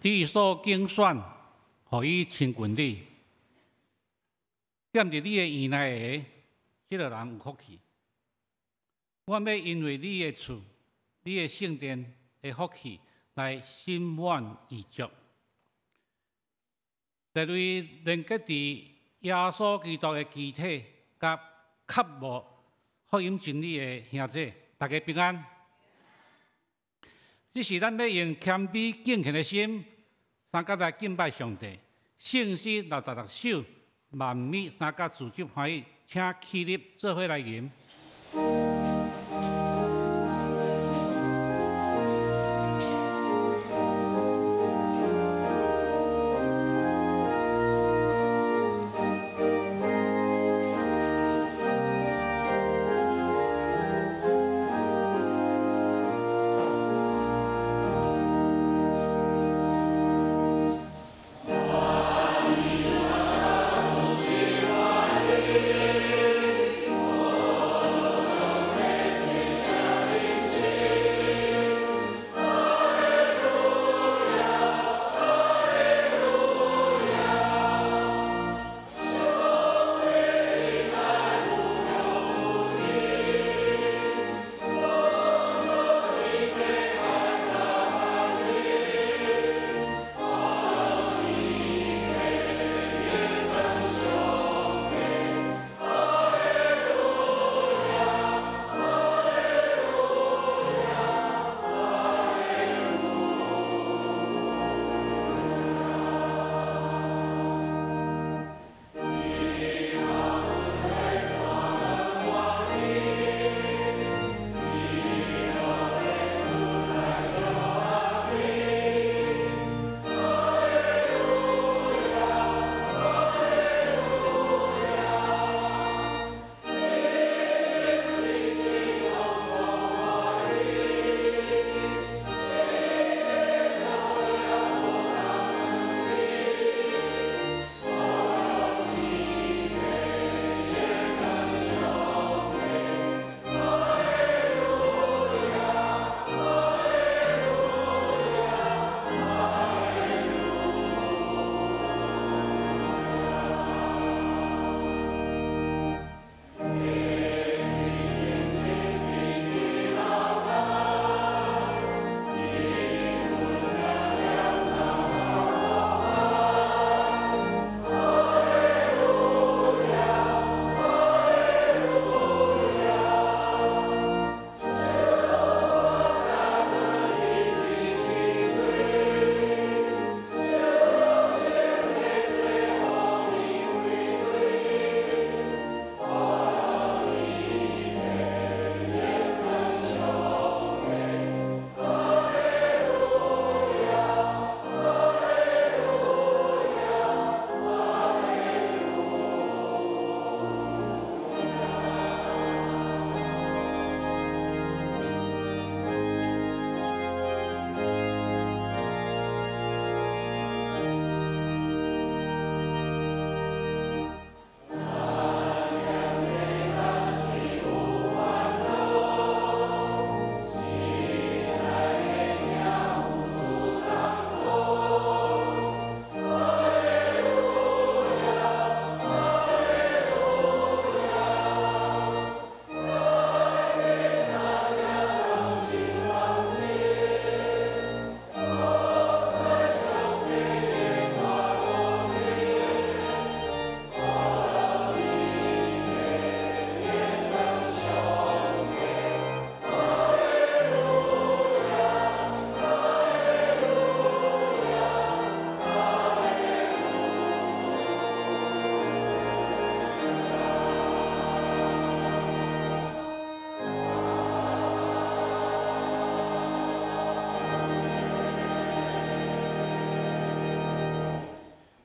你所揀選，予伊親近你，踮佇你的院內的這个人有福氣。我欲因為你的厝、你的聖殿的福氣來心滿意足。列位連結佇耶穌基督的肢體，佮渴慕福音真理的兄弟，大家平安。這是咱欲用謙卑敬虔的心，相佮來敬拜上帝。聖詩66首，萬米三甲自執歡喜，請起立做伙來吟。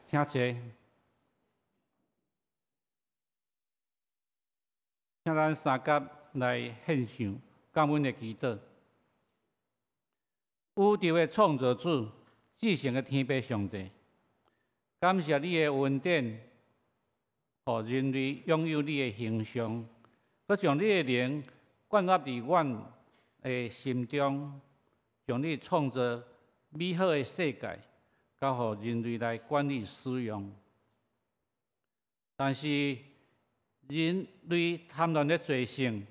請坐，請咱三佮來獻上感恩的祈禱。宇宙的創造主，至聖的天父上帝，感謝你的恩典，予人類擁有你的形象，閣將你的靈灌入佇阮的心中，將你創造美好的世界。交予人類來管理使用。但是人類貪婪的罪性，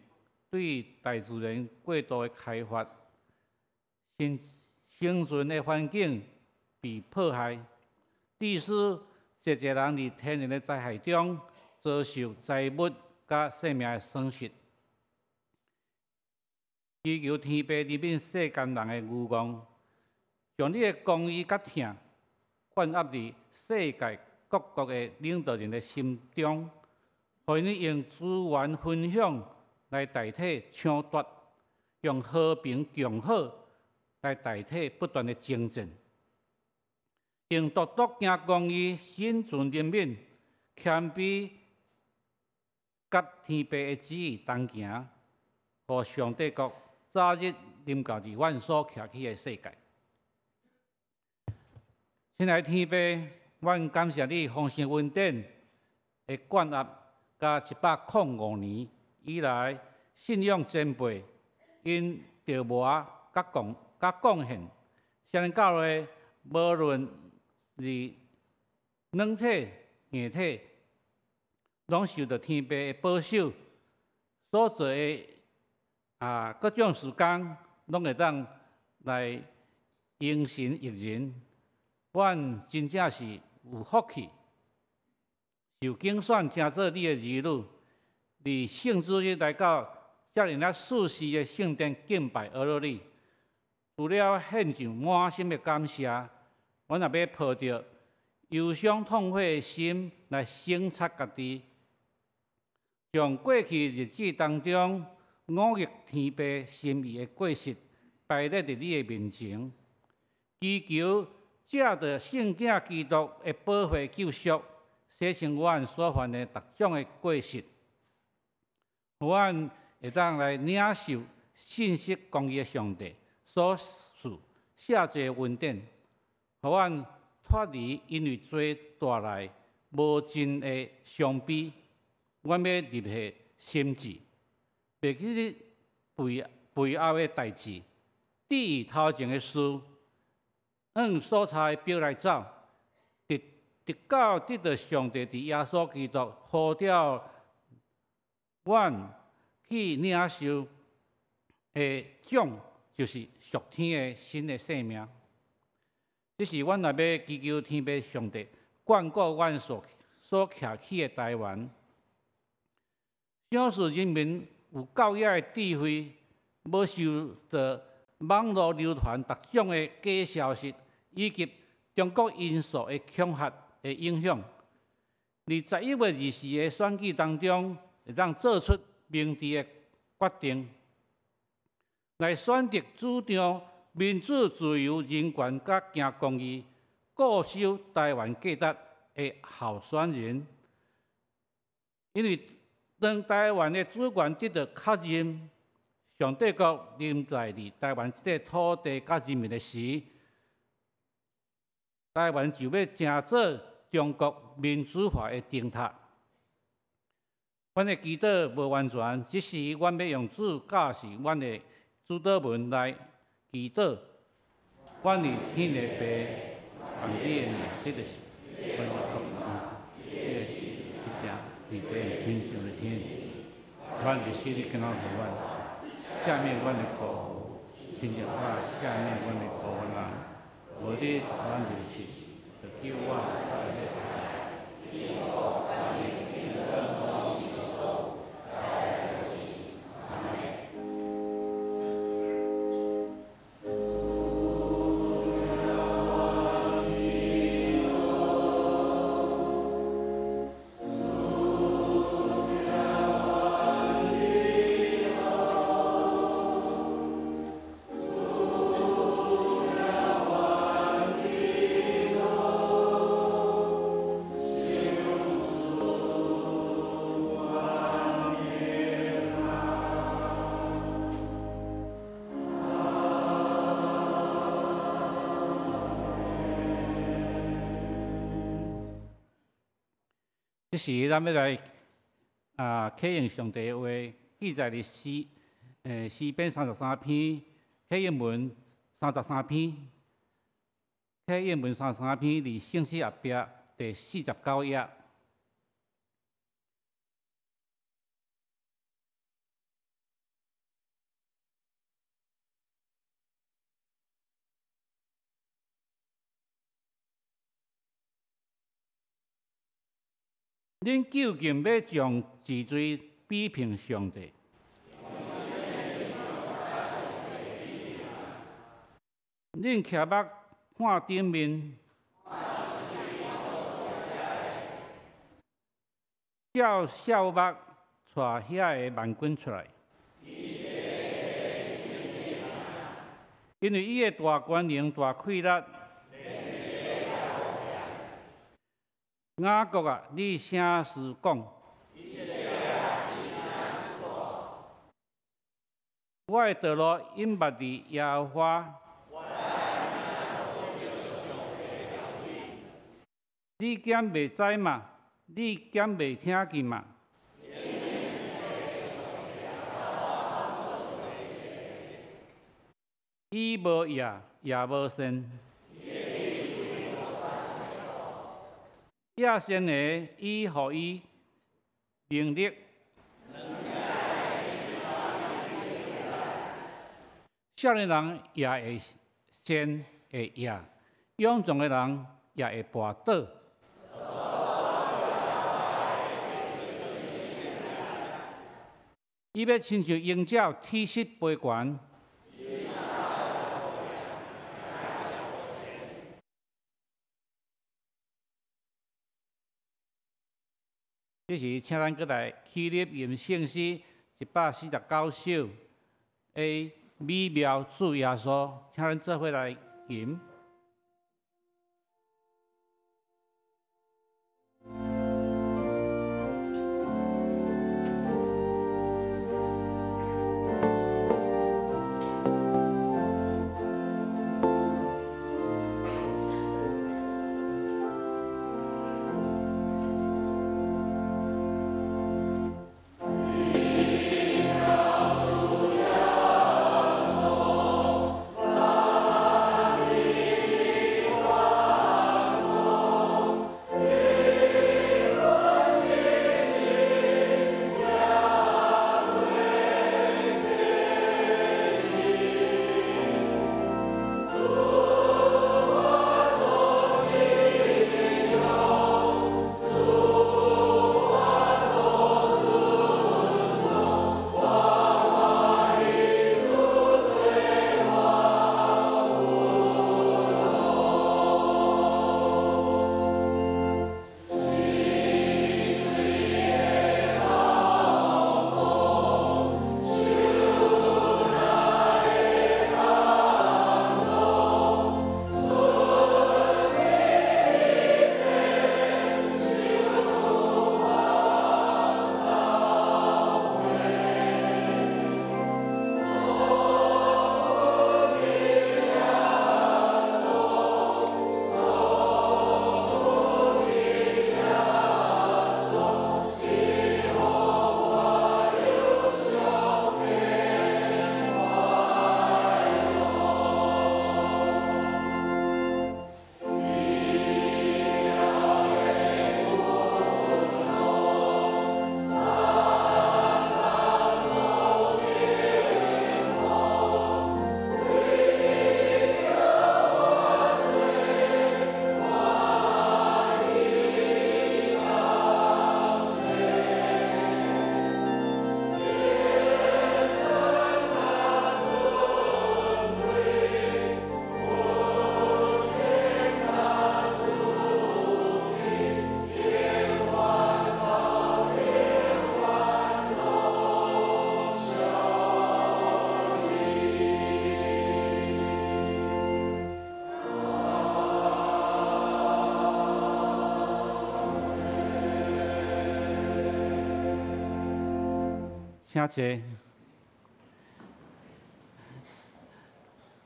對大自然過度的開發，生存的環境被破壞，致使濟濟人佇天然的災害中遭受財物佮性命的損失。祈求天父憐憫世間人的愚妄，將你的公義佮疼灌壓佇世界各國的領導人的心中，予𪜶用資源分享來代替搶奪，用和平共好來代替不斷的爭戰，用獨獨行公義、心存憐憫、謙卑佮天父的旨意同行，予上帝國早日臨到佇阮所徛起的世界。親愛的天父，阮感謝你豐盛恩典的灌壓，佮105年以來，信仰前輩𪜶著磨佮貢獻，雙人教會無論是軟體硬體，攏受著天父的保守，所做的各種事工，攏會當來榮神益人。阮真正是有福氣，受揀選成做你的兒女，佇聖主日來到遮爾仔舒適的聖殿敬拜阿羅你。除了獻上滿心的感謝，阮也欲抱著憂傷痛悔的心來省察家己，將過去日子當中忤逆天父心意的過失擺列佇你的面前，祈求藉著聖子基督的寶血救贖，洗清阮所犯的逐種的過失，予阮會當來領受信實公義的上帝所賜赦罪的恩典，予阮脫離因為罪帶來無盡的傷悲。阮欲立下心志，袂記得背後的代誌，至於頭前的事，按所差的表來走，直到得著上帝佇耶穌基督呼召阮去領受的獎，就是屬天的新的生命。這是阮若欲祈求天父上帝眷顧阮所徛起的台灣，賞賜人民有夠額的智慧，無受著網路流傳逐種的假消息，以及中國因素的恐嚇的影響。佇11月24的選舉當中，會當做出明智的決定，來選擇主張民主、自由、人權佮行公義、固守台灣價值的候選人。因為當台灣的主權得到確認，上帝國臨在佇台灣這塊土地佮人民的時，台灣就欲成做中國民主化的燈塔。阮的祈禱無完全，只是阮欲用主教示阮的主禱文來祈禱。阮佇天的父，願你的名得著聖，願你的國臨，你的旨意佇地親像佇天。阮日時日囝予阮，赦免阮的過錯，親像阮赦免阮的過犯人。無你阮入試，著救阮脫離禍。這時，咱欲來啟用上帝的話，記載佇詩篇33篇，啟應文33篇。啟應文33篇佇聖詩後壁第49頁。恁究竟欲將幾濟比評上帝？恁徛目看頂面，照數目帶遐个萬軍出來，因為伊的大權能、大氣力。雅各啊，你啥事講？我的道路隱密佇耶和華。你敢袂知嗎？你敢袂聽見嗎？伊無夜，也無睡。野鉎的，伊予伊能力；少年人也會鉎會夜，勇壯的人也會跋倒。伊欲親像鷹鳥體質飛懸。這時，請咱閣來起立吟聖詩149首的美妙主耶穌，請咱做伙來吟。請坐。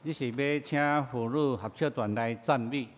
這是欲請婦女合唱團來讚美。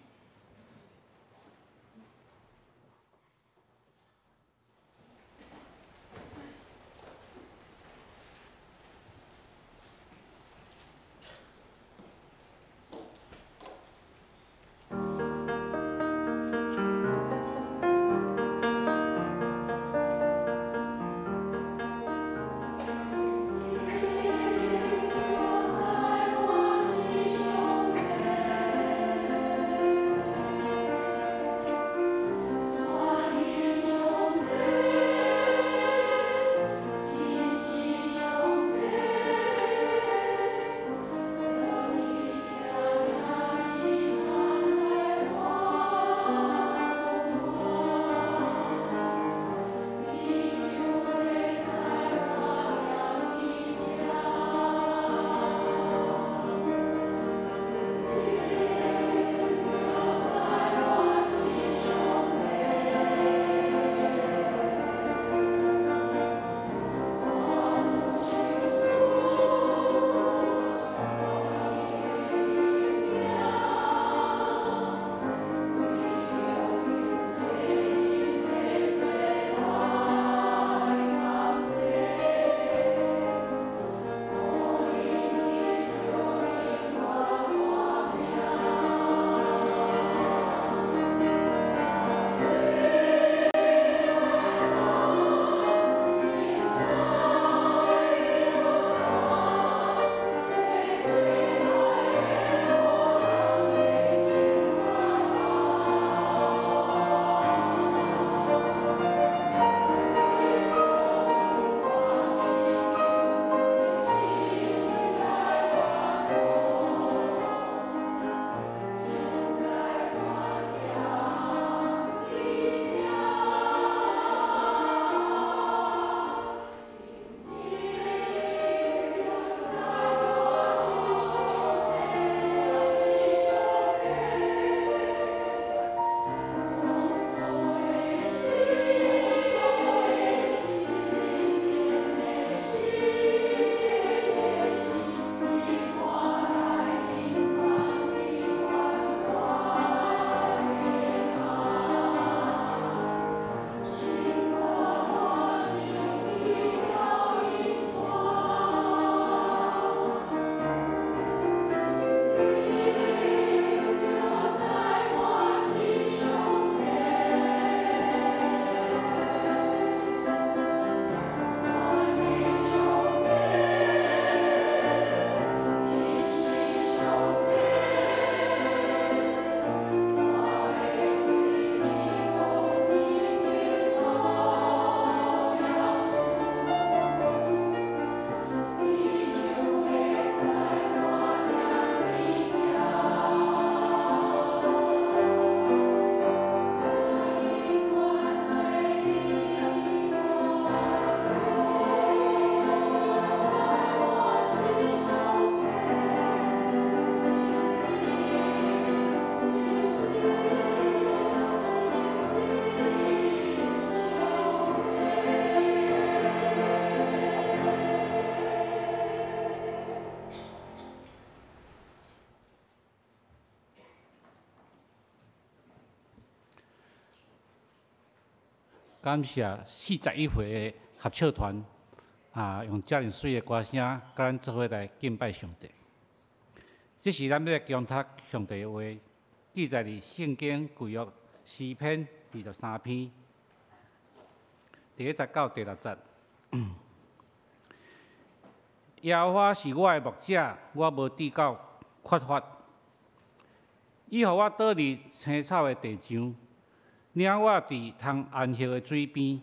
感謝41歲的合唱團啊，用遮爾媠的歌聲，佮咱做伙來敬拜上帝。這時咱欲來共讀上帝的話，記載佇聖經舊約詩篇23篇，第一節到第六節。耶和華是我的牧者，我無致到缺乏。伊予我倒佇青草的地上，領我佇通安息的水邊。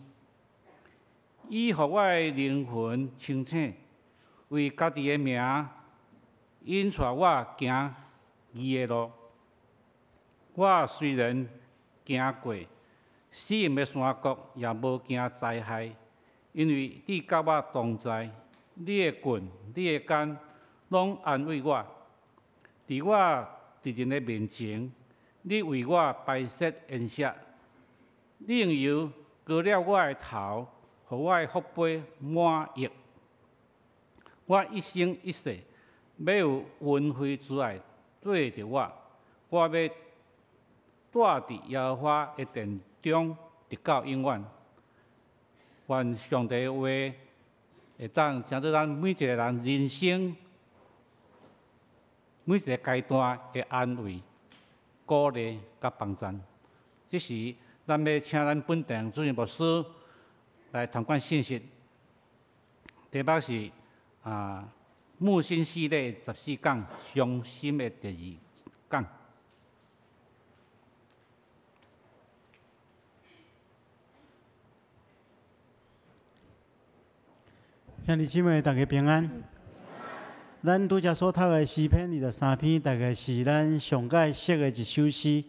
伊予我的靈魂清醒，為家己的名引帶我行義的路。我雖然行過死蔭的山谷，也無驚災害，因為你佮我同在，你的棍、你的竿，攏安慰我。佇我敵人的面前，你為我擺設筵席，你用油膏了我的頭，予我的福杯滿溢。我一生一世欲有恩惠慈愛綴著我，我欲蹛佇耶和華的殿中，直到永遠。願上帝的話會當成做咱每一个人人生每一个階段的安慰、鼓勵佮幫贊。這時，咱欲請咱本堂主任牧師來傳講信息。題目是牧心系列14講傷心的第二講。兄弟姊妹，大家平安。咱拄才所讀的詩篇23篇，大概是咱上蓋熟的一首詩。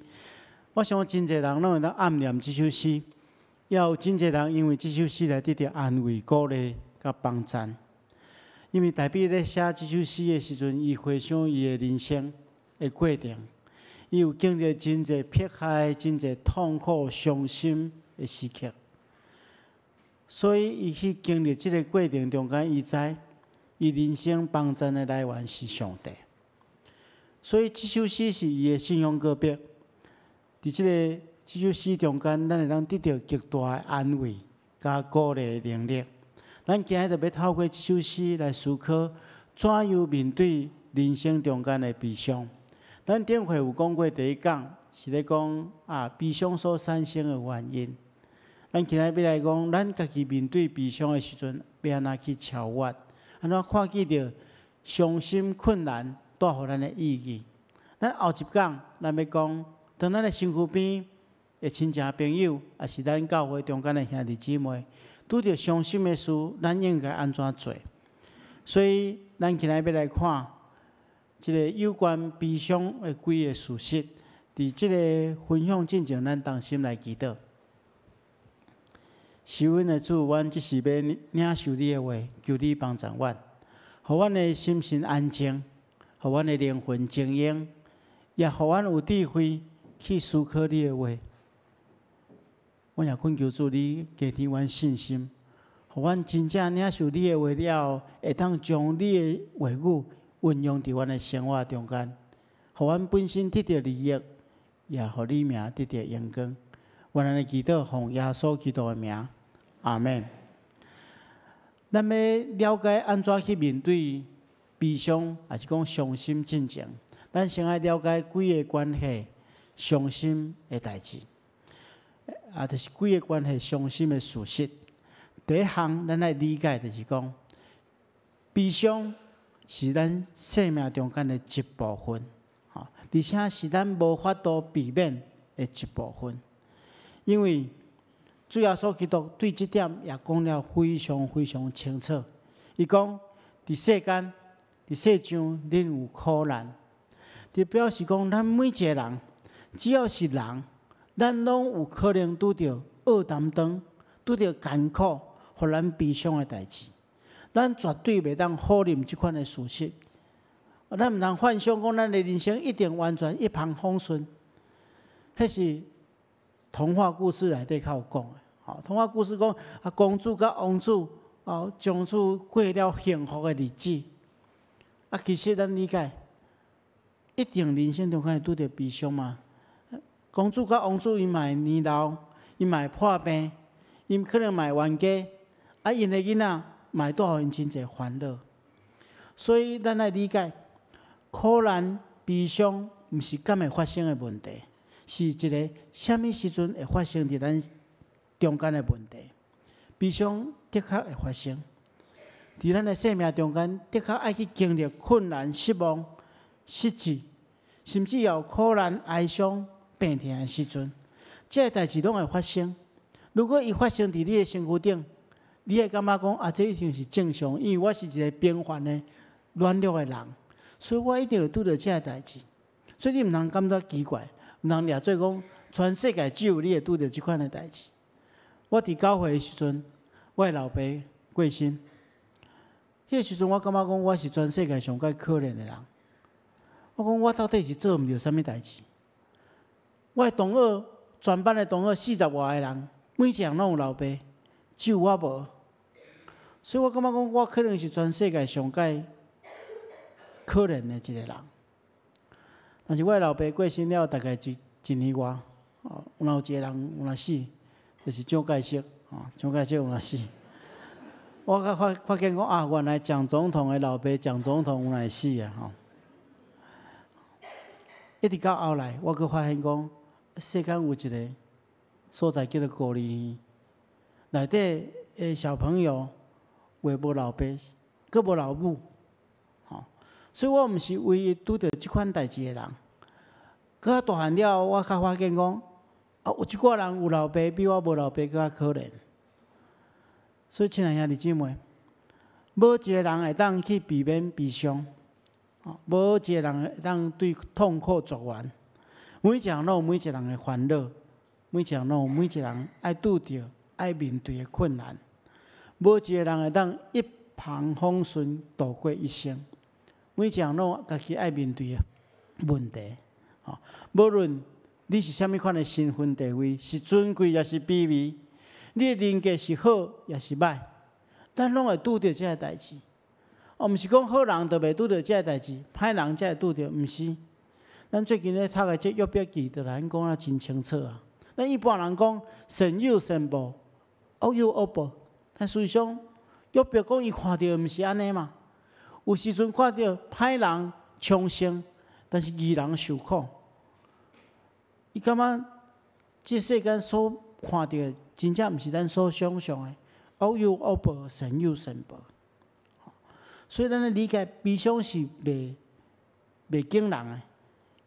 我想真濟人攏會當暗念這首詩，也有真濟人因為這首詩來得著安慰、鼓勵佮幫贊。因為大衛咧寫這首詩的時陣，伊回想伊的人生的過程，伊有經歷真濟迫害、真濟痛苦、傷心的時刻。所以，伊去經歷這个過程中間，伊知伊人生幫贊的來源是上帝。所以，這首詩是伊的信仰告白。佇這个這首詩中間，咱會當得著極大的安慰佮鼓勵的能力。咱今日就欲透過這首詩來思考，怎樣面對人生中間的悲傷。咱頂回有講過第一講，是咧講悲傷所產生的原因。咱今日欲來講，咱家己面對悲傷的時陣，欲按怎去超越？按怎看見著傷心困難帶予咱的意義？咱後一講，咱欲講，當咱的身軀邊的親情朋友，抑是咱教會中間的兄弟姊妹，拄著傷心的事，咱應該按怎做？所以，咱今日欲來看這个有關悲傷的幾个事實。佇這个分享進前，咱同心來祈禱。是阮的主，阮這時欲領受你的話，求你幫助阮，予阮的心神安靜，予阮的靈魂靜音，也予阮有智慧去思考你的話。阮也懇求主，你加添阮信心，予阮真正領受你的話了後，會當將你的話語運用佇阮的生活中間，予阮本身得著利益，也予你名得著榮光。阮按呢祈禱，奉耶穌基督的名，阿們。咱欲了解按怎去面對悲傷，抑是講傷心進前，咱先愛了解幾个關係傷心的代誌，就是幾个關係傷心的事實。第一項，咱愛理解就是講，悲傷是咱生命中間的一部分，而且是咱無法度避免的一部分。因為主耶穌基督對這點也講了非常非常清楚。伊講：佇世間、佇世上，恁有苦難。就表示講，咱每一個人，只要是人，咱攏有可能拄著惡擔當，拄著艱苦，予咱悲傷的代誌。咱絕對袂當否認這款的事實。咱毋通幻想講，咱的人生一定完全一帆風順。彼是童話故事內底較有講的，吼，童話故事講公主佮王子從此過了幸福的日子。其實咱理解，一定人生中間會拄著悲傷嘛。公主佮王子伊嘛會年老，伊嘛會破病， 𪜶可能嘛會冤家，啊，𪜶的囡仔嘛會帶予𪜶真濟煩惱。所以咱愛理解，苦難、悲傷，毋是敢會發生的問題，是一个啥物時陣會發生佇咱中間的問題。悲傷的確會發生，佇咱的生命中間，的確愛去經歷困難、失望、失志，甚至有苦難、哀傷、病痛的時陣，這个代誌攏會發生。如果伊發生佇你的身軀頂，你會感覺講啊，這一定是正常，因為我是一个平凡的軟弱的人，所以我一定會拄著這个代誌。所以你毋通感覺奇怪，毋通掠做講全世界只有你會拄著這款的代誌。我佇教會的時陣，我的老爸過身，彼个時陣我感覺講我是全世界上較可憐的人。我講我到底是做毋著啥物代誌？我的同學，全班的同學四十外个人，每一人攏有老爸，只有我無。所以我感覺講我可能是全世界上較可憐的一个人。但是我的老爸過身了，大概一年外，哦，有一個人有若死，就是蔣介石，哦，蔣介石有若死。我才發現講啊，原來蔣總統的老爸蔣總統有若會死啊，吼。一直到後來，我閣發現講，世間有一个所在叫做孤兒院，內底的小朋友有的無老爸，閣無老母。所以我毋是唯一拄著這款代誌的人。閣較大漢了後，我較發現講，啊，有一寡人有老爸，比我無老爸閣較可憐。所以，親愛兄弟姊妹，無一个人會當去避免悲傷，無一个人會當對痛苦絕緣。每一個人攏有每一個人的煩惱，每一個人攏有每一個人愛拄著、愛面對的困難。無一個人會當一帆風順度過一生。每一個人攏有家己愛面對的問題，吼，無論你是啥物款的身份地位，是尊貴抑是卑微，你的人格是好抑是歹，咱攏會拄著這个代誌。哦，毋是講好人就袂拄著這个代誌，歹人才會拄著，毋是。咱最近咧讀的這約伯記，就來講啊真清楚啊。咱一般人講善有善報，惡有惡報，但事實上約伯講伊看著毋是按呢嘛。有時陣看著歹人昌盛，但是義人受苦。伊感覺這世間所看著的，真正毋是咱所想像的，惡有惡報，善有善報。所以咱咧理解悲傷是袂揀人的，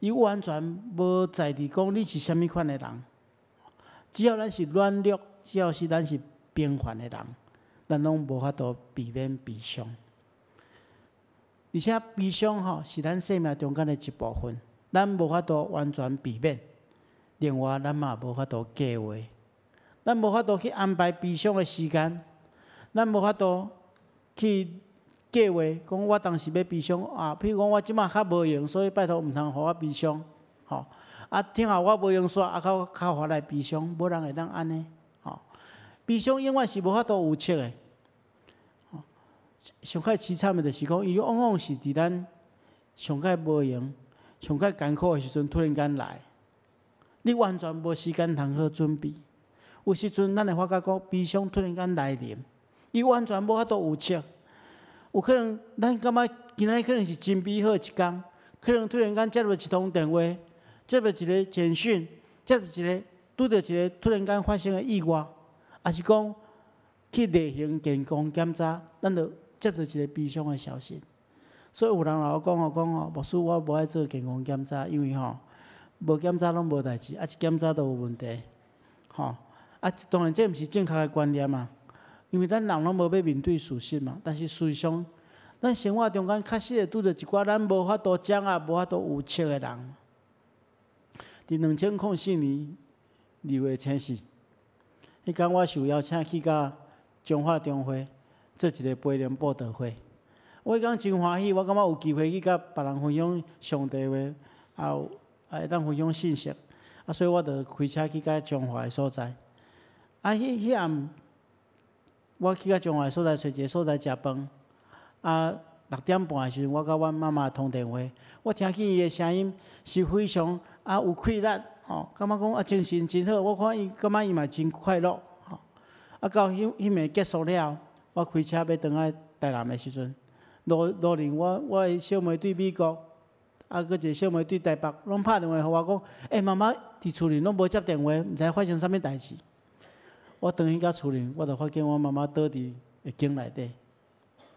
伊完全無在佇講你是啥物款的人，只要咱是軟弱，只要是咱是平凡的人，咱攏無法度避免悲傷。而且悲傷吼是咱生命中間的一部分，咱無法度完全避免。另外，咱嘛無法度計劃，咱無法度去安排悲傷的時間，咱無法度去計劃講我當時欲悲傷啊。譬如講，我這馬較無閒，所以拜託毋通予我悲傷，吼。啊，等下我無閒煞，啊，較較予來悲傷，無人會當按呢，吼。悲傷永遠是無法度預測的。上較悽慘的，就是講，伊往往是佇咱上較無閒、上較艱苦的時陣，突然間來，你完全無時間通好準備。有時陣，咱會發覺講，悲傷突然間來臨，伊完全無法度預測。有可能，咱感覺今仔日可能是真美好一工，可能突然間接到一通電話，接到一个簡訊，接到一个拄著一个突然間發生的意外，抑是講去例行健康檢查，咱就接到一个悲傷的消息。所以有人來我講吼，講吼，牧師我無愛做健康檢查，因為吼無檢查攏無代誌，啊一檢查就有問題，吼啊當然這毋是正確的觀念嘛，因為咱人攏無欲面對事實嘛。但是事實上，咱生活中間確實會拄著一寡咱無法度掌握、無法度預測的人。佇2004年2月初四，彼工我受邀請去甲彰化中會做一个培靈佈道會。我彼工真歡喜，我感覺有機會去佮別人分享上帝話，也有會當分享信息。啊，所以我就開車去到彰化的所在。啊，彼暗我去到彰化的所在，揣一个所在食飯。啊，6點半的時陣，我佮阮媽媽通電話，我聽見伊的聲音是非常啊有氣力，吼，感覺講啊精神真好。我看伊感覺伊嘛真快樂，吼。啊，到彼彼暝結束了後，我開車欲轉來台南的時陣，路路面我的小妹對美國，啊，閣一個小妹對台北，攏拍電話予我講，欸，媽媽佇厝裡攏無接電話，毋知發生啥物代誌。我轉去到厝裡，我就發現我媽媽倒佇井內底，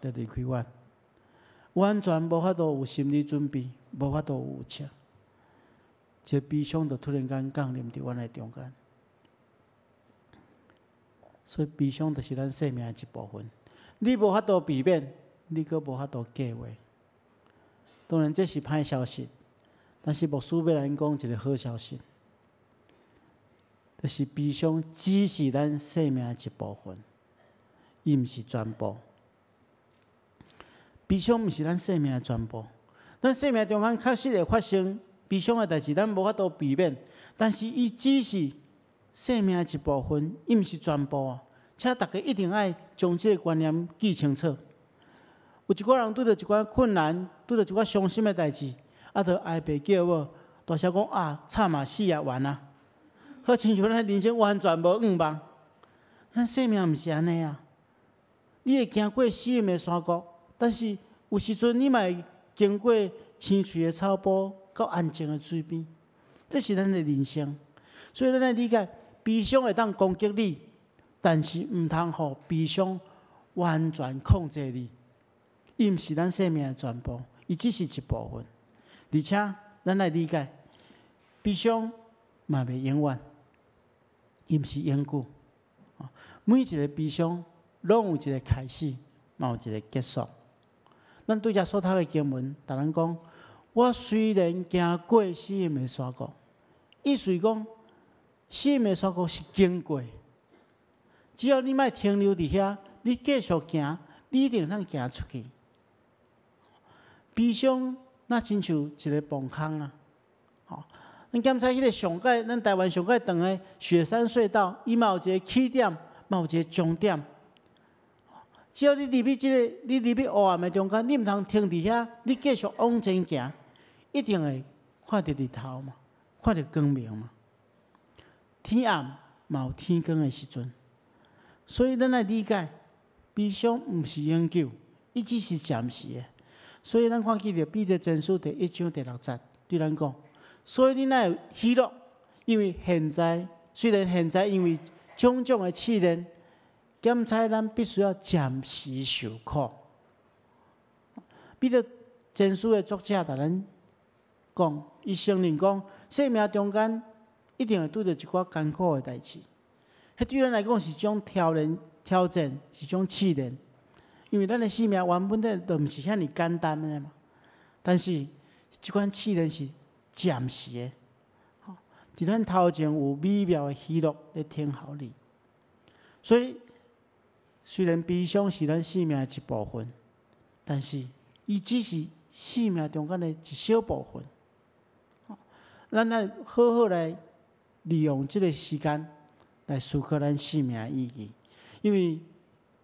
就離開阮，完全無法度有心理準備，無法度有預測，這個悲傷就突然間降臨佇阮的中間。所以悲傷就是咱生命的一部分。你無法度避免，你閣無法度計劃。當然這是歹消息，但是牧師欲來講一個好消息，就是悲傷只是咱生命的一部分，伊毋是全部。悲傷毋是咱生命的全部，咱生命中間確實會發生悲傷的代誌，咱無法度避免。但是伊只是生命的一部分，伊毋是全部啊！請大家一定愛將這個觀念記清楚。有一寡人拄著一寡困難，拄著一寡傷心的代誌，啊，就哀爸叫某，大聲講啊，慘啊，死啊，完啊！好親像咱人生完全無向望。咱生命毋是按呢啊！你會行過死蔭的山谷，但是有時陣你嘛會經過青翠的草坡，到安靜的水邊，這是咱的人生。所以咱愛理解，悲傷會當攻擊你，但是毋通予悲傷完全控制你。伊毋是咱生命的全部，伊只是一部分。而且咱愛理解，悲傷嘛袂永遠，伊毋是永久。每一個悲傷攏有一個開始，嘛有一個結束。咱拄才所讀的經文，共咱講：我雖然行過死蔭的山谷，意思講死蔭的山谷是經過，只要你莫停留佇遐，你繼續行，你一定會當行出去。悲傷若親像一个墓空啊！吼，咱檢查彼个上蓋，咱台灣上蓋長的雪山隧道，伊嘛有一个起點，嘛有一個終點。只要你入去這个，你入去黑暗的中間，你毋通停佇遐，你繼續往前行，一定會看著日頭嘛，看著光明嘛。天暗嘛有天光的時陣，所以咱愛理解，悲傷毋是永久，伊只是暫時的。所以咱看見著彼得前書第一章第六節對咱講，所以恁愛有喜樂，因為現在雖然現在因為種種的試煉，檢測咱必須要暫時受苦。彼得前書的作者共咱講，伊承認講，生命中間一定會拄著一寡艱苦的代誌，彼對咱來講是一種挑戰，挑戰是一種試煉。因為咱的生命原本的就毋是遐爾簡單的嘛。但是這款試煉是暫時的，佇咱頭前有美妙的喜樂咧等候你。所以雖然悲傷是咱生命的一部分，但是伊只是生命中間的一小部分。咱愛好好來利用這个時間來思考咱生命的意義，因為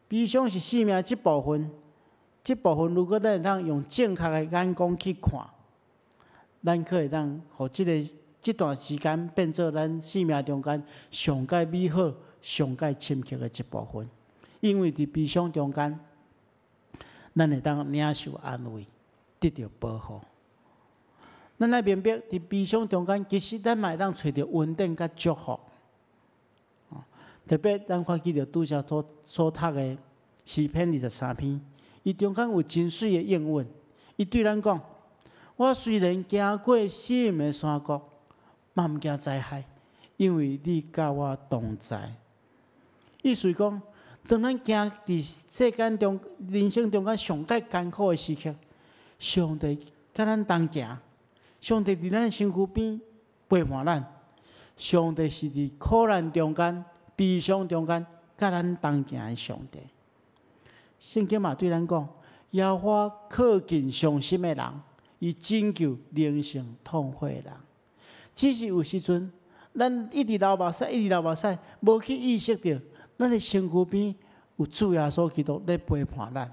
悲傷是生命這部分，這部分如果咱會當用正確的眼光去看，咱可會當予這个這段時間變做咱生命中間上蓋美好、上蓋深刻的一部分。因為佇悲傷中間，咱會當領受安慰，得著保護。咱愛明白，佇悲傷中間，其實咱嘛會當揣著恩典佮祝福。特別咱看見著拄才所所讀的詩篇23篇，伊中間有真媠的應允。伊對咱講：我雖然行過死蔭的山谷，嘛毋驚災害，因為你佮我同在。意思講，當咱行佇世間中、人生中間上蓋艱苦的時刻，上帝佮咱同行，上帝佇咱身軀邊陪伴咱，上帝是佇苦難中間、悲傷中間，佮咱同行的上帝。聖經嘛對咱講：耶和華靠近傷心的人，伊拯救靈性痛悔的人。只是有時陣，咱一直流目屎，一直流目屎，無去意識著，咱的身軀邊有主耶穌基督咧陪伴咱。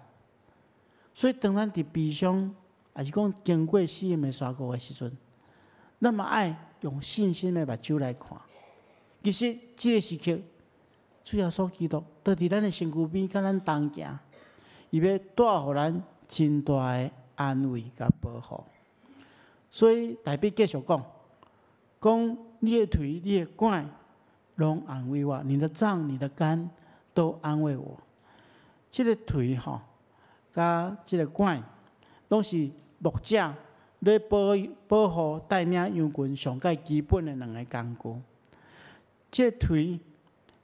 所以，當咱佇悲傷，抑是講經過死蔭的山谷的時陣，咱嘛愛用信心的目睭來看。其實，這个時刻，主耶穌基督，就佇咱的身軀邊，佮咱同行，伊欲帶予咱真大的安慰佮保護。所以大衛繼續講，講你的槌、你的拐，攏安慰我；你的杖、你的竿都安慰我。這个槌吼，佮這个拐，攏是牧者咧保護帶領羊群上蓋基本的兩个工具。這个槌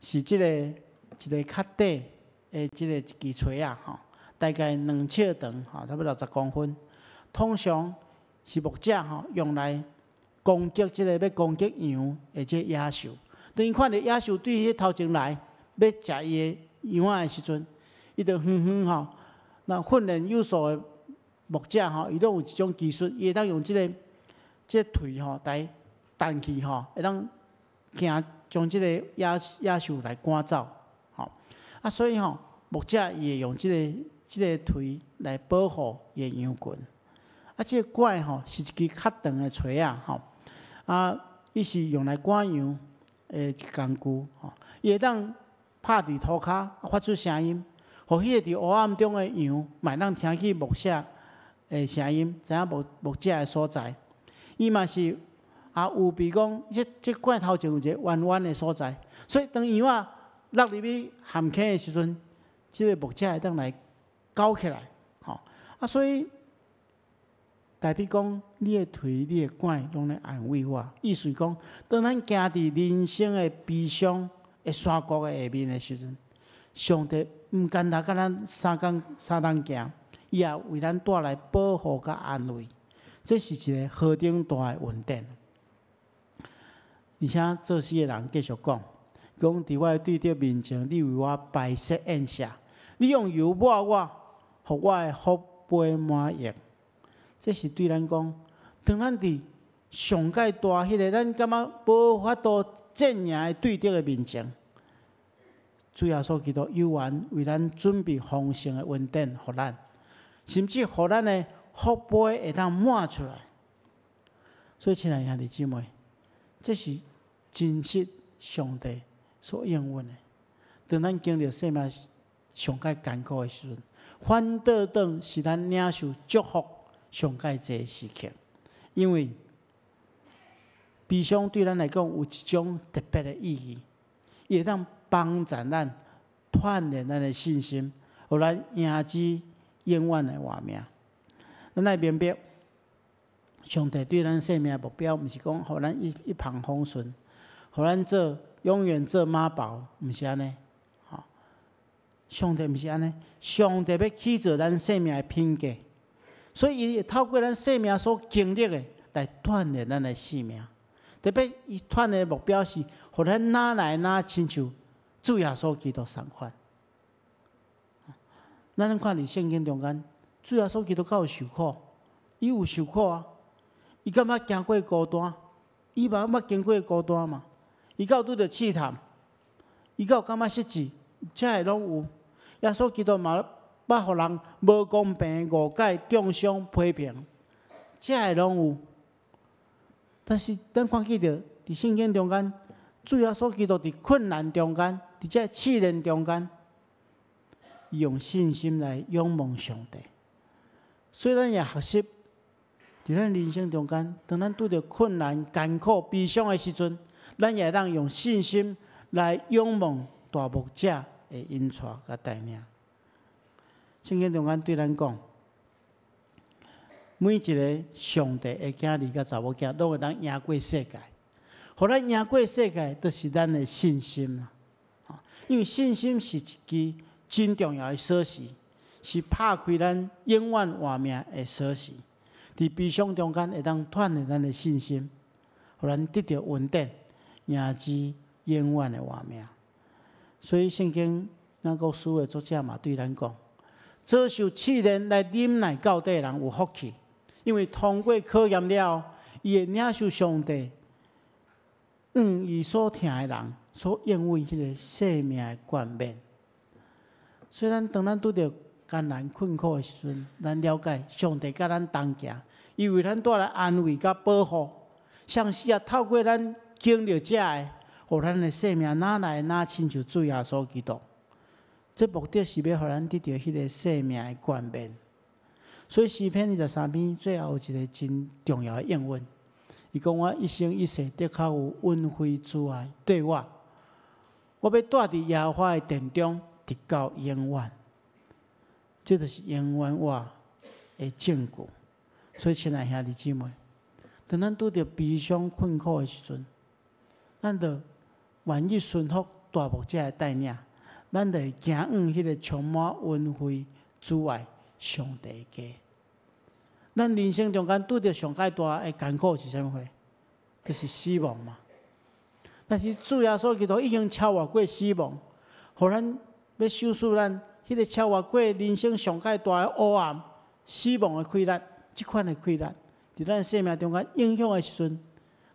是這个一个較短的這个一支槌仔吼，大概2尺長吼，差不多60公分。通常是牧者吼用來攻擊這个欲攻擊羊的這野獸。當伊看著野獸對彼頭前來，欲食伊的羊仔的時陣，伊就遠遠吼，那訓練有素的牧者吼，伊攏有一種技術，伊會當用這個槌吼來彈去吼，會當驚將這個野獸來趕走，吼。啊，所以吼，牧者伊會用這個槌來保護伊的羊群。啊，這个拐吼是一支較長的槌仔吼，啊，伊是用來趕羊的工具吼，伊會當拍佇塗跤，發出聲音，予彼个佇黑暗中的羊，嘛會當聽見牧者的聲音，知影牧者的所在。伊嘛是也有備講，這拐頭前有一个彎彎的所在，所以當羊仔落入去陷坑的時陣，這个牧者會當來勾起來，吼。啊，所以大衛講，你的槌、你的拐，攏咧安慰我。意思講，當咱行佇人生的悲傷的山谷的下面的時陣，上帝毋干焦佮咱相仝相同行，伊也為咱帶來保護佮安慰。這是一个何等大的恩典！而且作詩的人繼續講，講佇我的對敵面前，你為我擺設宴席，你用油抹我，予我的福杯滿溢。這是對咱講，當咱佇上蓋大彼个，咱感覺無法度戰贏的對敵的面前，主耶穌基督猶原為咱準備豐盛的恩典，予咱，甚至予咱的福杯會當滿出來。所以，親愛兄弟姊妹，這是真實上帝所應允的。當咱經歷生命上蓋艱苦的時陣，反倒轉是咱領受祝福上蓋濟的時刻，因為悲傷對咱來講有一種特別的意義，伊會當幫助咱鍛鍊咱的信心，予咱贏之永遠的活命。咱愛明白，上帝對咱生命的目標，毋是講予咱一帆風順，予咱做永遠做媽寶，毋是按呢。吼，上帝毋是按呢，上帝欲起造咱生命的品格，所以伊會透過咱生命所經歷的來鍛鍊咱的生命。特別伊鍛鍊的目標是，予咱愈來愈親像主耶穌基督相款。咱看佇聖經中間，主耶穌基督敢有受苦？伊有受苦啊！伊敢捌行過孤單？伊嘛捌經過孤單嘛？伊敢有拄著試探？伊敢有感覺失志？這个攏有。耶穌基督嘛捌予人無公平誤解、中傷、批評，這个攏有。但是咱看見著佇聖經中間，主耶穌基督佇困難中間，佇這試煉中間，伊用信心來仰望上帝。所以咱也學習，佇咱人生中間，當咱拄著困難、艱苦、悲傷的時陣，咱也會當用信心來仰望大牧者的引帶佮帶領。聖經中間對咱講，每一个上帝的囝兒佮查某囝，攏會當贏過世界。予咱贏過世界，就是咱的信心啦。因為信心是一支真重要的鎖匙，是拍開咱永遠活命的鎖匙。佇悲傷中間，會當鍛鍊咱的信心，予咱得著恩典，贏之永遠的活命。所以聖經雅各書的作者嘛對咱講：遭受試煉來忍耐到底的人有福氣，因為通過考驗了後，伊會領受上帝向伊所疼的人所應允彼个生命的冠冕。所以咱當咱拄著艱難困苦的時陣，咱了解上帝佮咱同行，伊為咱帶來安慰佮保護，同時也透過咱經歷這个，予咱的生命愈來愈親像主耶穌基督。這目的是欲予咱得著彼个生命的冠冕。所以詩篇23篇最後有一个真重要的應允，伊講我一生一世的確有恩惠慈愛綴我，我欲蹛佇耶和華的殿中，直到永遠。這就是永遠活的證據。所以，親愛兄弟姊妹，當咱拄著悲傷困苦的時陣，咱就願意順服大牧者的帶領，咱就會行往彼个充滿恩惠慈愛上帝的家。咱人生中間拄著上蓋大的艱苦是啥物貨？就是死亡嘛。但是主耶穌基督已經超越過死亡，予咱欲賞賜咱彼个超越過人生上蓋大的黑暗、死亡的氣力，這款的氣力，佇咱生命中間影響的時陣，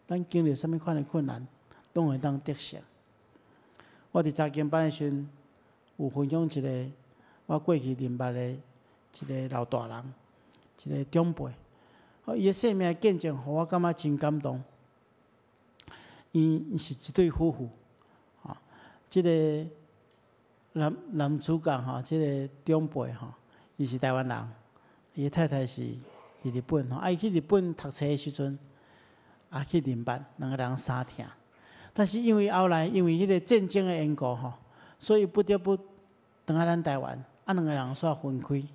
咱經歷啥物款的困難，攏會當得勝。我佇查經班的時陣，有分享一个我過去認捌的一个老大人，一个長輩，伊的生命見證，予我感覺真感動。𪜶是一對夫婦，吼，這个男主角吼，這个長輩吼，伊是台灣人，伊的太太是佇日本吼，啊，伊去日本讀冊的時陣，也去認捌兩个人相疼。但是因為後來因為彼个戰爭的緣故吼，所以不得不轉來咱台灣，啊，兩个人煞分開。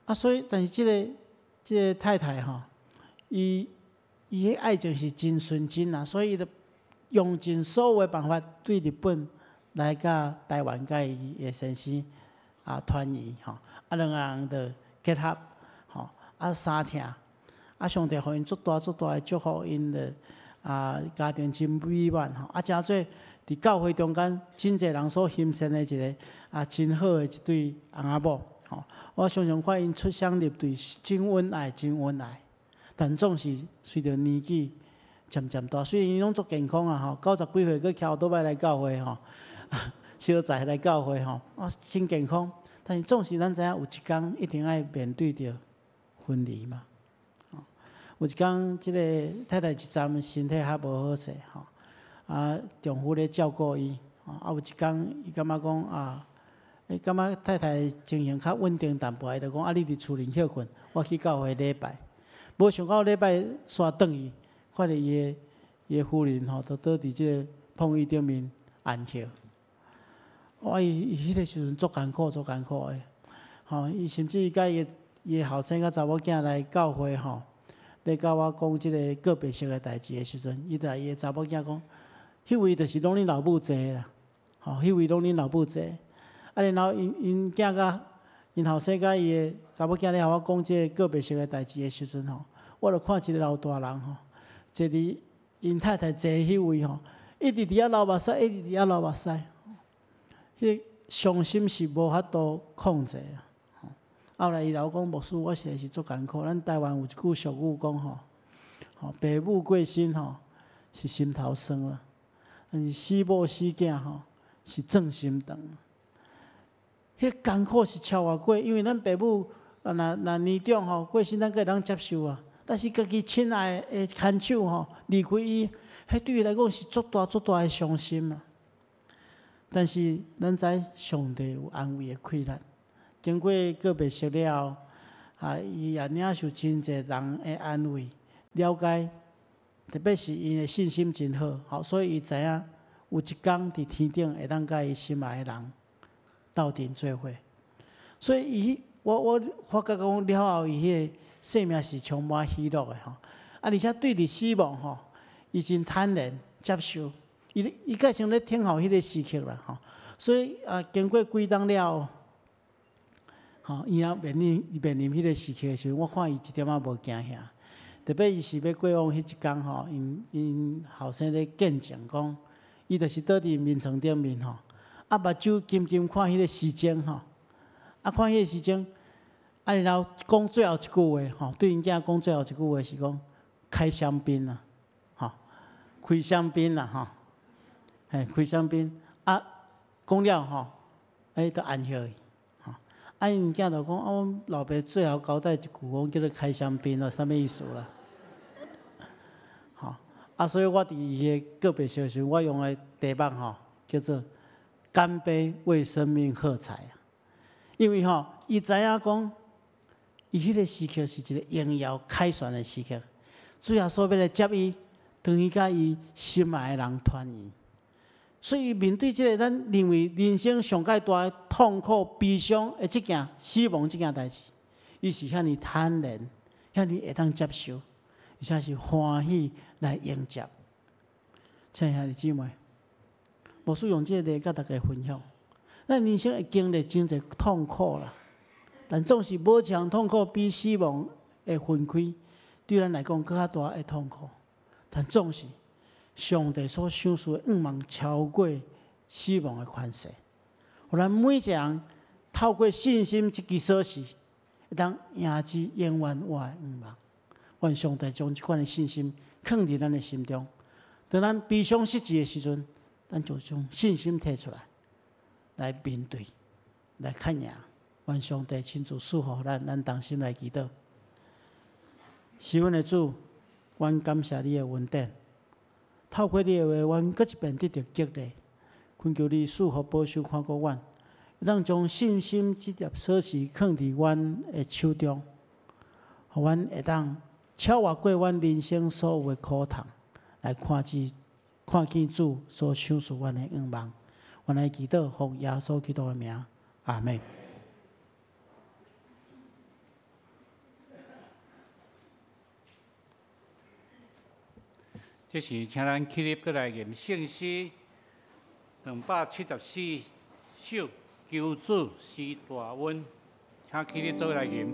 啊，所以但是這個太太吼，伊彼愛情是真純真啊，所以伊就用盡所有的辦法對日本來佮台灣佮伊的先生啊團圓吼，啊兩个人就結合吼，啊相疼，啊上帝予𪜶足大足大的祝福，𪜶就啊家庭真美滿吼，啊成做佇教會中間真濟人所欣羨的一个啊真好的一對翁仔某吼。我常常看𪜶出雙入對，真恩愛，真恩愛。但總是隨著年紀漸漸大，雖然𪜶攏足健康啊吼，90幾歲閣騎歐多擺來教會吼，小載來教會吼，啊真健康。但是總是咱知影有一工一定愛面對著分離嘛。有一工，這个太太一陣身體較無好勢吼，啊丈夫咧照顧伊，啊有一工伊感覺講啊，伊感覺太太情形較穩定淡薄，伊就講啊你佇厝裡歇睏，我去教會禮拜。無想到禮拜煞轉去，看著伊的夫人吼，就倒佇這个碰椅頂面安歇。哇！伊彼个時陣足艱苦，足艱苦的，吼！伊甚至伊佮伊的後生佮查某囝來教會吼，咧佮我講這个告別式的代誌的時陣，伊就伊的查某囝講，彼位就是攏恁老母坐的啦，吼！彼位攏恁老母坐。啊，然後𪜶𪜶囝佮𪜶後生佮伊的查某囝咧予我講這个告別式的代誌的時陣吼，我就看一个老大人吼，坐佇𪜶太太坐彼位吼，一直佇遐流目屎，一直佇遐流目屎。彼个傷心是無法度控制啊！後來伊老講牧師，我實在是足艱苦。咱台灣有一句俗語講吼，吼爸母過身吼是心頭酸啦，但是死某死囝吼是鑽心腸。彼个艱苦是超越過，因為咱爸母啊，若若年長吼過身，咱閣會當接受啊。但是家己親愛的牽手吼離開伊，彼對伊來講是足大足大的傷心啊！但是咱知上帝有安慰的氣力，經過告別式了後，啊，伊也領受真濟人的安慰、了解，特別是𪜶的信心真好，吼，所以伊知影有一工佇天頂會當佮伊心愛的人鬥陣做伙。所以伊，我發覺講了後，伊彼个生命是充滿喜樂的吼。啊，而且對佇死亡吼，伊真坦然接受。伊伊閣像咧等候彼个時刻啦吼。所以啊，經過幾冬了後，吼，伊也面臨彼个時刻的時陣，我看伊一點仔無驚嚇。特別伊是欲過往彼一工吼，𪜶𪜶後生咧見證講，伊就是倒佇眠床頂面吼，啊目睭緊緊看彼个時鐘吼，啊看彼个時鐘，啊然後講最後一句話吼，對𪜶囝講最後一句話是講開香檳啦，吼，開香檳啦吼，嘿，開香檳啊，講了吼，欸，就安歇去，吼，啊𪜶囝就講啊，阮老爸最後交代一句講叫做開香檳咯，啥物意思啦？吼，啊，啊，所以我佇伊的告白時陣，我用的題目吼，叫做“乾杯為生命喝彩”啊！因為吼，伊知影講，伊彼個時刻是一個榮耀凱旋的時刻，主耶穌欲來接伊，轉去佮伊心愛的人團圓。所以面對這個咱認為人生上蓋大的痛苦、悲傷的這件死亡這件代誌，伊是遐爾坦然，遐爾會當接受，而且是歡喜來迎接。親愛兄弟姊妹，牧師用這個例佮大家分享。咱人生會經歷真濟痛苦啦，但總是無一項痛苦比死亡的分開對咱來講閣較大的痛苦。但總是上帝所賞賜的願望超過死亡的權勢，予咱每一個人透過信心這支鎖匙，會當贏之永遠活的願望。願上帝將這款的信心囥佇咱的心中，當咱悲傷失志的時陣，咱就將信心提出來，來面對，來抗贏。願上帝親自賜福咱，咱同心來祈禱。是阮的主，阮感謝你的恩典。透過你的話，阮閣一遍得著激勵，懇求你賜福保守看顧阮，咱將信心這粒鎖匙囥佇阮的手中，予阮會當超越過阮人生所有的苦痛，來看見主所賞賜阮的願望。阮來祈禱，奉耶穌基督的名，阿們。這時，請咱起立，閣來吟聖詩274首，求主施大恩，請起立做伙來吟。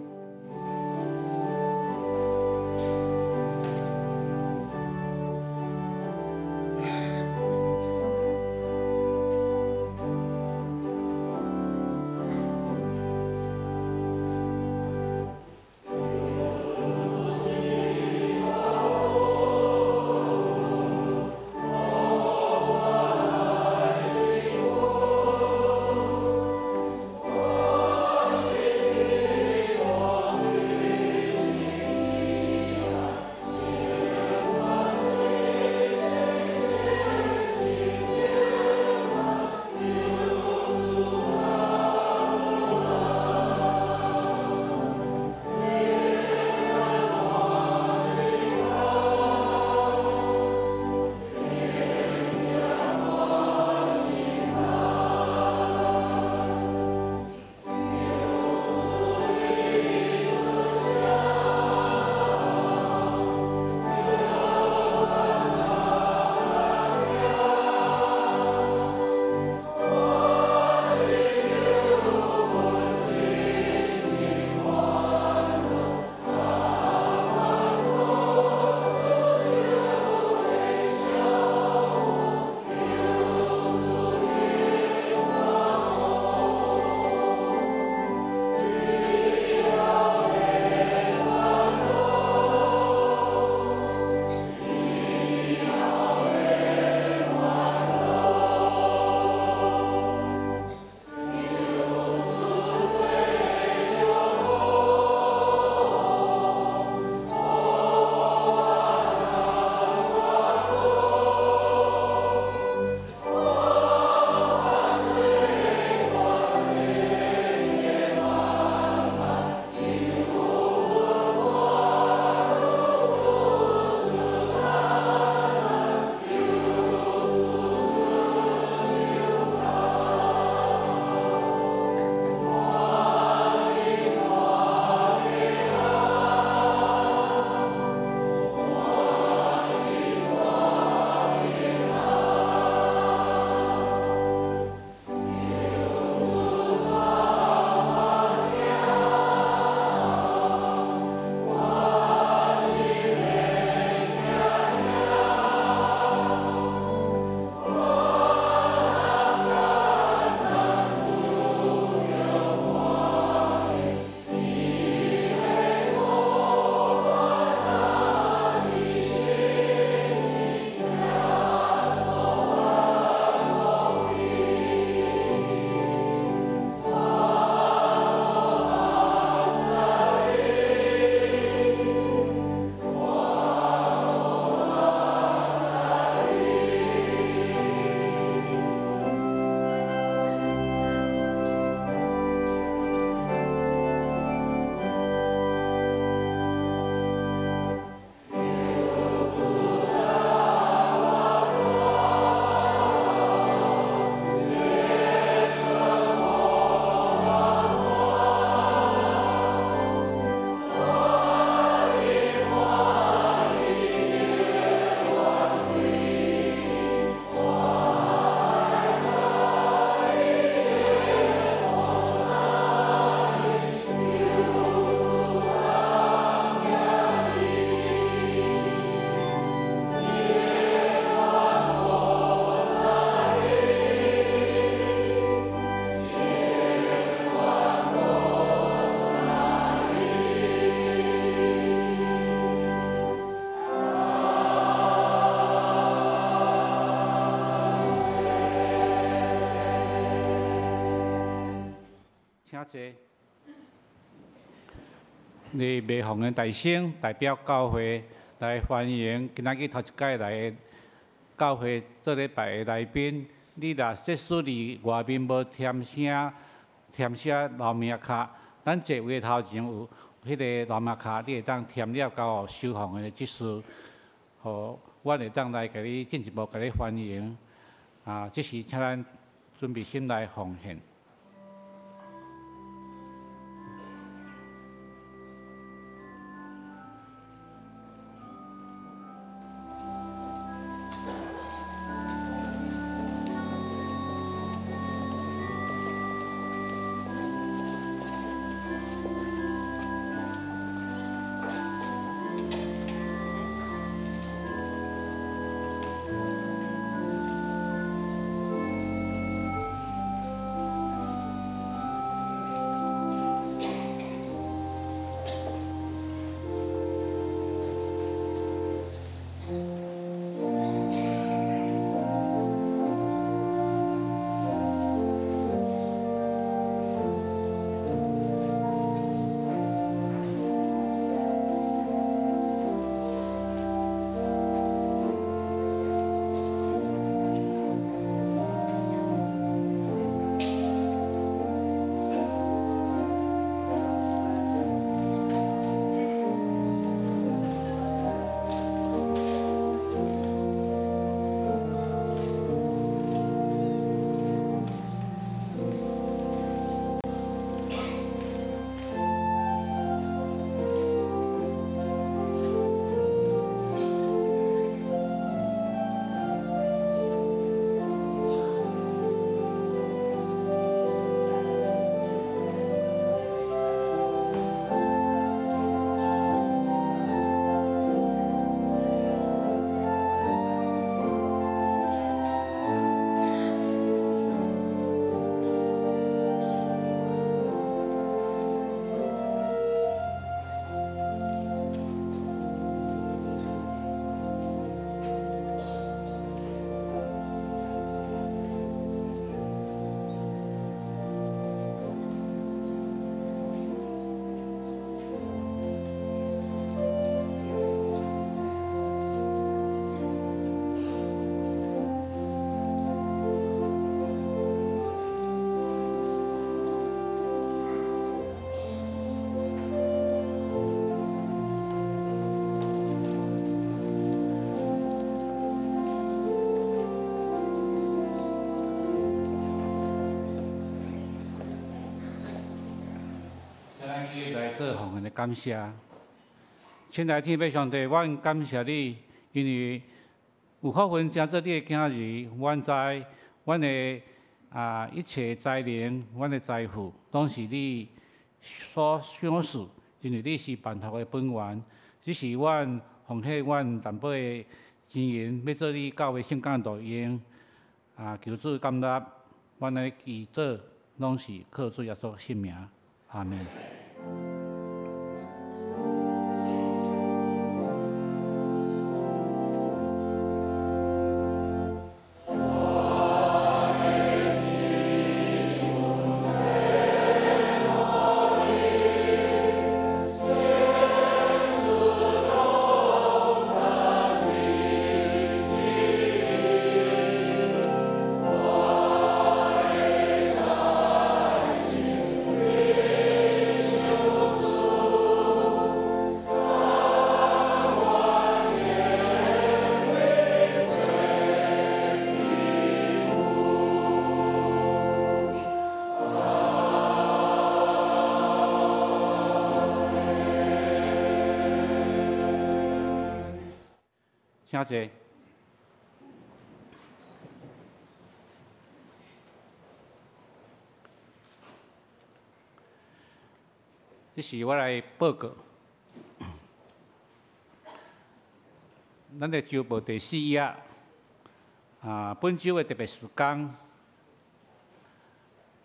坐。你麦奉的大声代表教会来欢迎今仔日头一摆来教会做礼拜的来宾。你若设使伫外面无填写填写留名卡，咱座位头前有彼个留名卡，你会当填了交予收房的执事，予阮会当来共你进一步共你欢迎。啊，这时请咱准备心来奉献。来做奉献的感谢。亲爱的天父上帝，阮感谢你，因为有福分成做你的囝儿，阮知阮的一切才能、阮的财富，拢是你所赏赐，因为你是万福的本源。只是阮奉献阮淡薄的钱银，欲做你教会圣工路用。求主感纳，阮的祈祷拢是靠主耶稣圣名。阿们。请坐。这是我来报告。咱的周报第四页，本周的特别事工，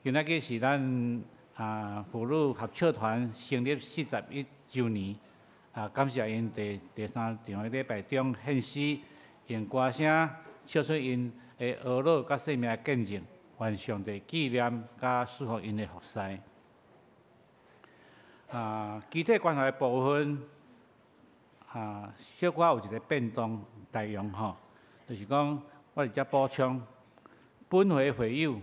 今仔日是咱妇女合唱团成立41周年。感谢𪜶伫第三场的礼拜中献诗，用歌声唱出𪜶的懊恼佮生命见证，愿上帝纪念佮赐福𪜶的服侍。啊，肢體關懷的部分啊，小可有一個變動內容吼，就是講我佇遮補充，本會會友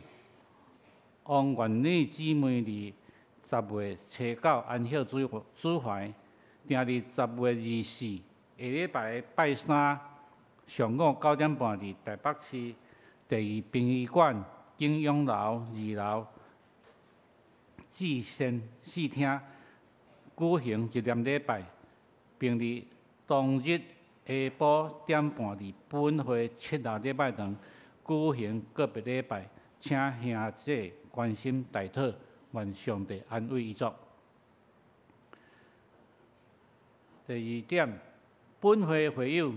王元女姊妹佇10月初9安息主懷，定佇10月24下禮拜拜三上午9點半佇台北市第二殯儀館景永樓二樓至善四廳舉行紀念禮拜，並佇當日下晡點半佇本會七樓禮拜堂舉行告別禮拜，請兄姐關心代禱，願上帝安慰遺族。第二點，本會會友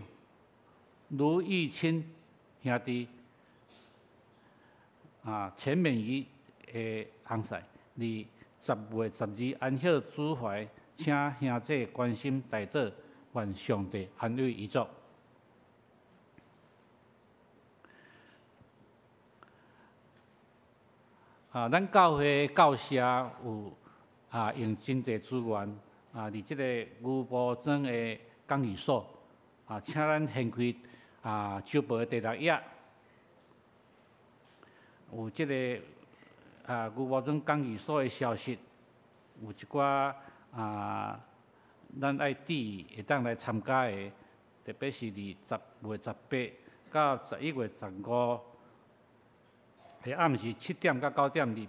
盧義清兄弟啊，陳敏儀的翁婿，佇10月12安息主懷，請兄姐關心代禱，願上帝安慰遺族。啊，咱教會教社有啊用真濟資源啊，佇這个牛埔莊的講義所啊，請咱掀開啊週報的第六頁，有這个啊牛埔莊講義所的消息，有一寡啊，咱愛注意會當來參加的，特別是佇10月18到11月15。下暗時7點到9點，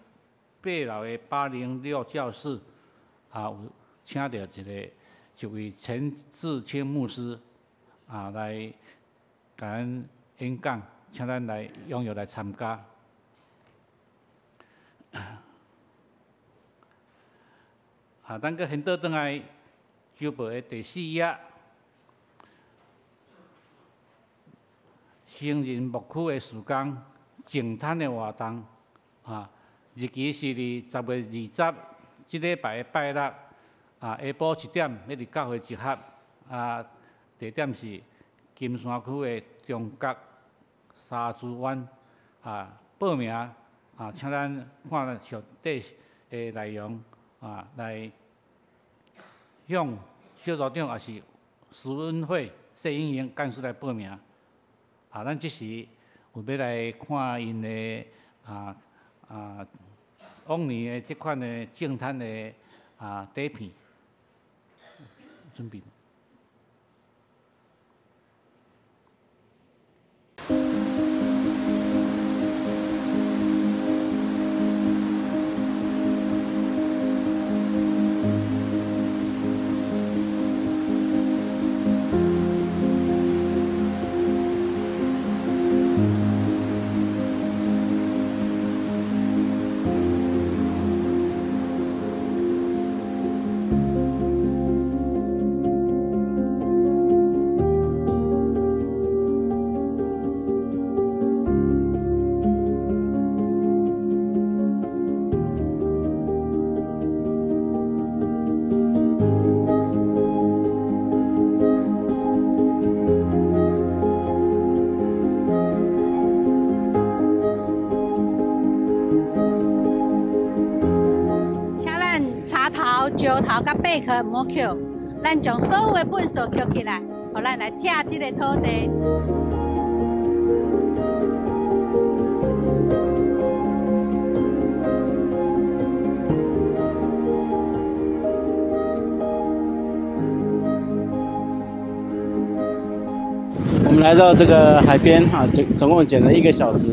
佇八樓的806教室，啊，有請著一位陳志清牧師，啊，來共咱演講，請咱來踴躍來參加。啊，咱閣掀倒轉來，週報的第四頁，成人牧區的事工。淨灘的活動，啊，日期是佇10月20，這禮拜的拜六，啊，下晡1點欲佇教會集合，啊，地點是金山區的中角沙珠灣，啊，報名啊，請咱看詳細的內容，啊，來向小組長抑是師恩會謝英英幹事來報名，啊，咱這時。有欲來看𪜶的往年的這款的淨灘的啊底片，準備。石頭佮貝殼毋好抾，咱將所有的糞埽抾起來，予咱來拆這个土地。我們來到這個海邊哈，總共撿了一個小時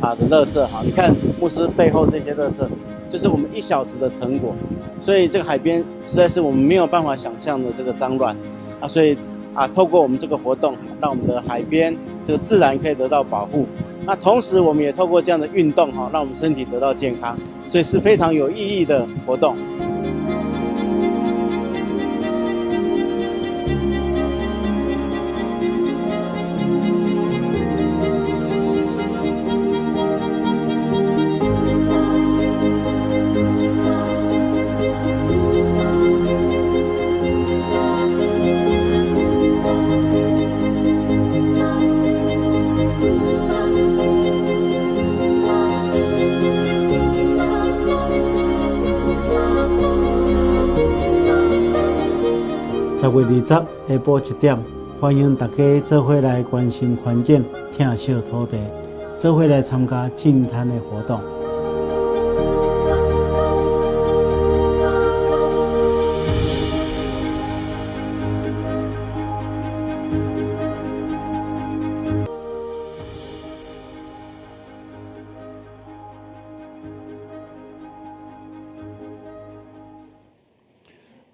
啊的垃圾哈。你看牧師背後這些垃圾，就是我們一小時的成果。所以這個海邊實在是我們沒有辦法想象的這個髒亂啊！所以啊，透過我們這個活動，讓我們的海邊這個自然可以得到保護。那同時，我們也透過這樣的運動哈，讓我們身體得到健康，所以是非常有意義的活動。10月20下晡1點，歡迎大家做伙來關心環境、疼惜土地，做伙來參加淨灘的活動。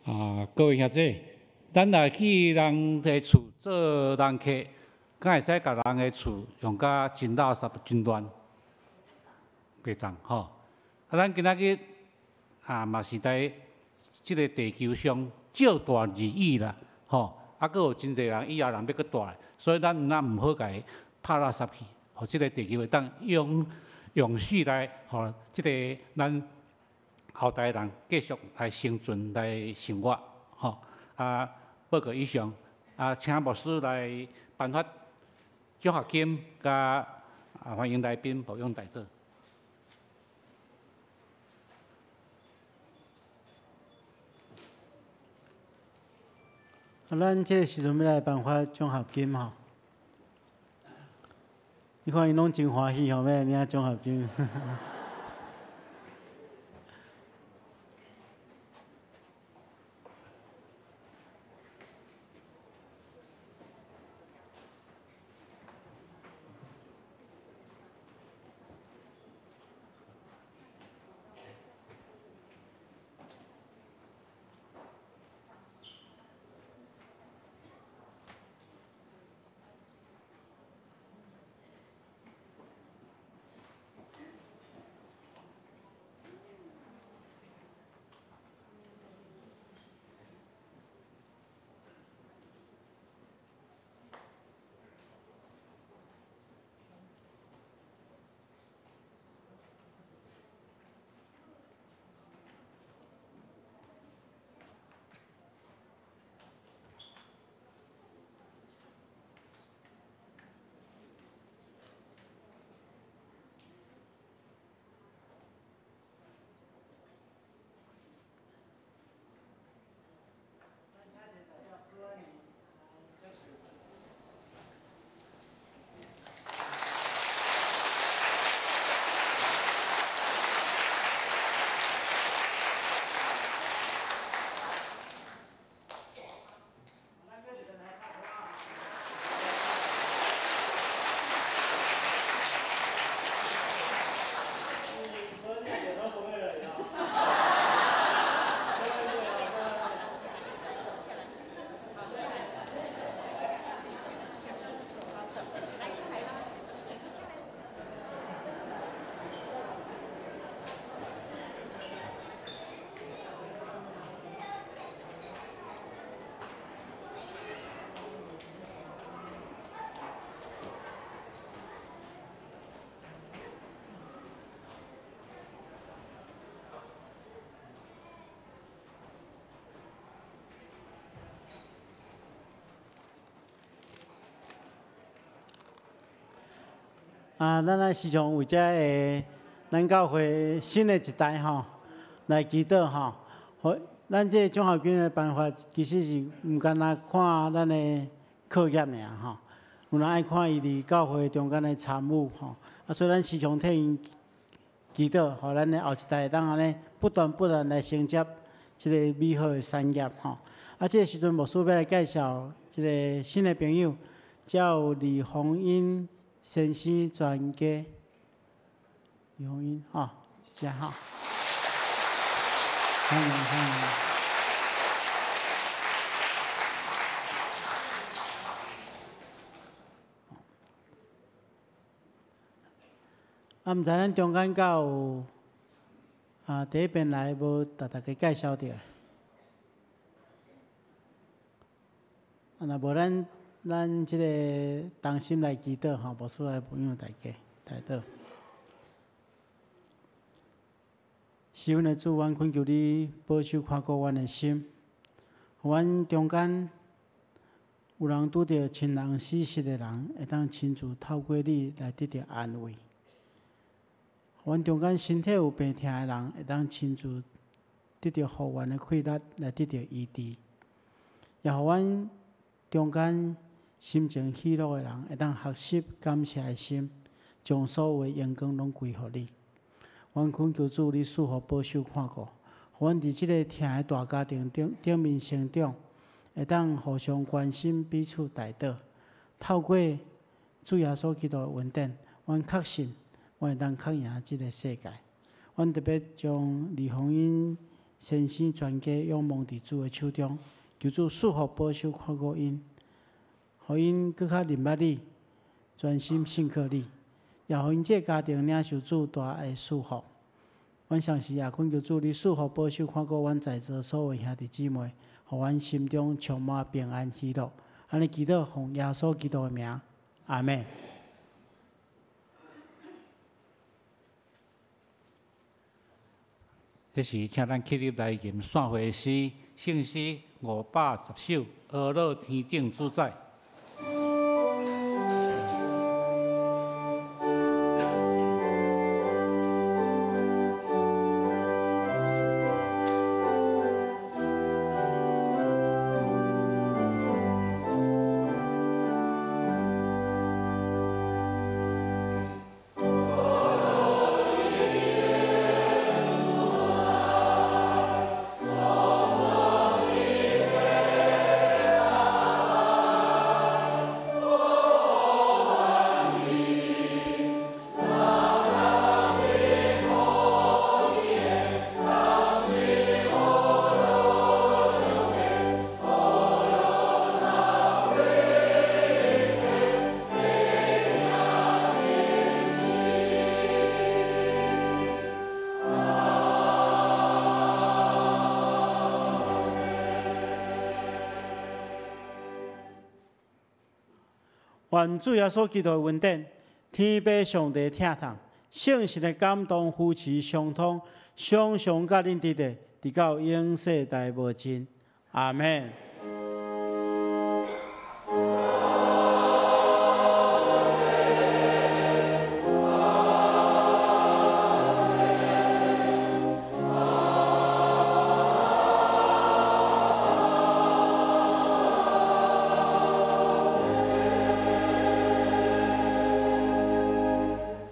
啊，各位兄弟，咱若去人的厝做人客，敢會使共人的厝用甲真垃圾、真亂，袂當吼。啊，咱今仔日啊，嘛是佇這个地球上照大而已啦，吼。啊，閣有真濟人以後人欲閣蹛來，所以咱若毋好共伊拍垃圾去，予這个地球會當永永續來，予這个咱後代人繼續來生存、來生活，吼。啊，報告以上，啊，請牧師來頒發獎學金，佮啊歡迎來賓保養大座。啊，咱這个時陣欲來頒發獎學金吼，你看𪜶攏真歡喜吼，欲來領獎學金。啊，咱來時常為這个咱教會新的一代吼來祈禱吼。咱這個獎學金的辦法其實是毋干焦看咱的課業爾吼，有人愛看伊佇教會中間的參與吼。啊，所以咱時常替𪜶祈禱，予咱的後一代會當按呢不斷不斷來承接這個美好的產業吼。啊，這个時陣牧師欲來介紹一个新的朋友，叫李宏英先生專家，李宏英吼，遮吼，歡迎歡迎。啊，毋知咱中間敢有啊，第一遍來無，共大家介紹著。啊，若無咱。咱這个同心來祈禱吼，牧師來牧養大家，代禱。是阮的主，阮懇求你保守看顧阮的心，予阮中間有人拄著親人死失的人，會當親自透過你來得著安慰；阮中間身體有病痛的人，會當親自得著復原的氣力來得著醫治。也予阮中間心情喜樂的人，會當學習感謝的心，將所有的榮光攏歸予你。阮懇求主，你賜福保守看顧，予阮佇這个疼的大家庭頂面成長，會當互相關心，彼此代禱。透過主耶穌基督的恩典，阮確信，阮會當較贏這个世界。阮特別將李宏英先生全家仰望佇主的手中，求主賜福保守看顧𪜶，予𪜶閣較認捌你，專心信靠你，也予𪜶這个家庭領受主大的祝福。阮相信也懇求主，你賜福保守看顧阮在座所有兄弟姊妹，予阮心中充滿平安喜樂。按呢祈禱，奉耶穌基督的名，阿們。這時，請咱起立來吟散會詩，聖詩510首，阿樂天頂主宰。願主耶穌基督的恩典，天父上帝疼痛，聖神的感動扶持相通，常常佮恁佇咧，直到永世代無盡。阿們。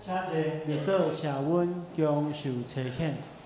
請坐，默禱謝恩，享受差遣。